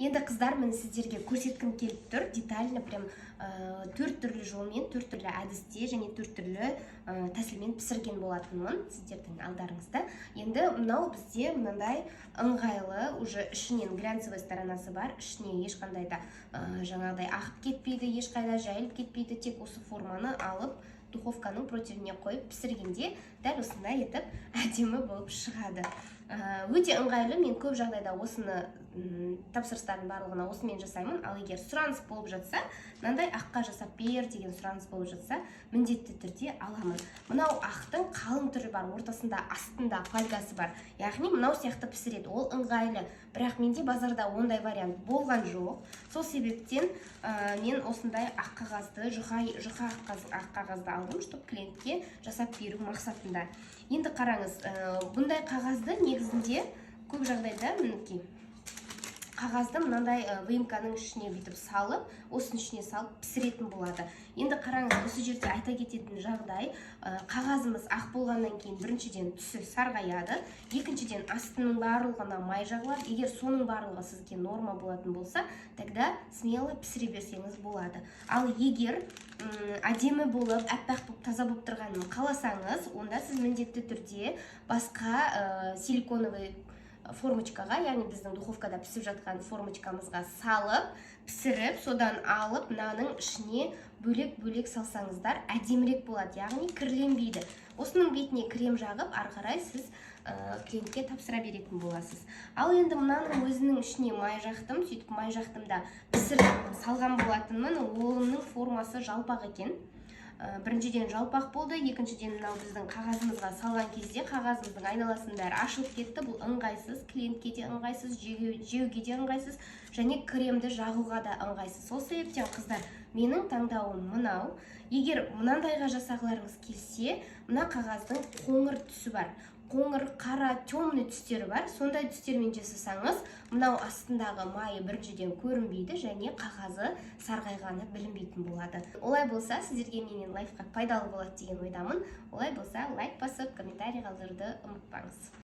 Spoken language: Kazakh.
Енді, қыздар, міне, сіздерге көрсеткім келіп тұр детально, прям төрт түрлі жолмен, төрт түрлі әдісте және төрт түрлі тәсілмен пісірген болатынмын сіздердің алдарыңызда. Енді мынау бізде мынандай ыңғайлы, уже ішінен глянцевый сторонасы бар, ішіне ешқандай да жаңағыдай ағып кетпейді, ешқайда жайылып кетпейді. Тек осы форманы алып, духовканың противніне қойып пісіргенде, дәл осындай етіп әдемі болып шығады. Өте ыңғайлы. Мен көп жағдайда осыны тапсырыстардың барлығына осымен жасаймын. Ал егер сұраныс болып жатса, мынандай аққа жасап бер деген сұраныс болып жатса, міндетті түрде аламын. Мынау ақтың қалың түрі бар, ортасында, астында фольгасы бар, яғни мынау сияқты пісіреді, ол ыңғайлы. Бірақ менде базарда ондай вариант болған жоқ. Сол себептен мен осындай ақ қағазды, жұқа жұқа ақ қағазды алдым, чтобы клиентке жасап беру мақсатында. Енді қараңыз, бұндай қағазды негізінде көп жағдайда, мінекей, қағазды мынандай выемканың ішіне бүйтіп салып, осының ішіне салып пісіретін болады. Енді қараңыз, осы жерде айта кететін жағдай: қағазымыз ақ болғаннан кейін, біріншіден, түсі сарғаяды, екіншіден, астының барлығына май жағылады. Егер соның барлығы сізге норма болатын болса, тогда смело пісіре берсеңіз болады. Ал егер әдемі болып, аппақ болып, таза болып тұрғанын қаласаңыз, онда сіз міндетті түрде басқа силиконовый формочкаға, яғни біздің духовкада пісіп жатқан формочкамызға салып пісіріп, содан алып, мынаның ішіне бөлек бөлек салсаңыздар, әдемірек болады, яғни кірленбейді. Осының бетіне крем жағып, ары қарай сіз клиентке тапсыра беретін боласыз. Ал енді мынаның өзінің ішіне май жақтым. Сөйтіп май жақтым да, пісіріп салған болатынмын. Оның формасы жалпақ екен. Біріншіден, жалпақ болды, екіншіден, мынау біздің қағазымызға салған кезде қағазымыздың айналасының бәрі ашылып кетті. Бұл ыңғайсыз, клиентке де ыңғайсыз, жеуге де ыңғайсыз және кремді жағуға да ыңғайсыз. Сол себептен, қыздар, менің таңдауым мынау. Егер мынандайға жасағыларыңыз келсе, мына қағаздың қоңыр түсі бар, қоңыр, қара, темный түстері бар. Сондай түстермен жасасаңыз, мынау астындағы майы біріншіден көрінбейді және қағазы сарғайғаны білінбейтін болады. Олай болса, сіздерге менен лайфхак пайдалы болады деген ойдамын. Олай болса, лайк басып, комментарий қалдыруды ұмытпаңыз.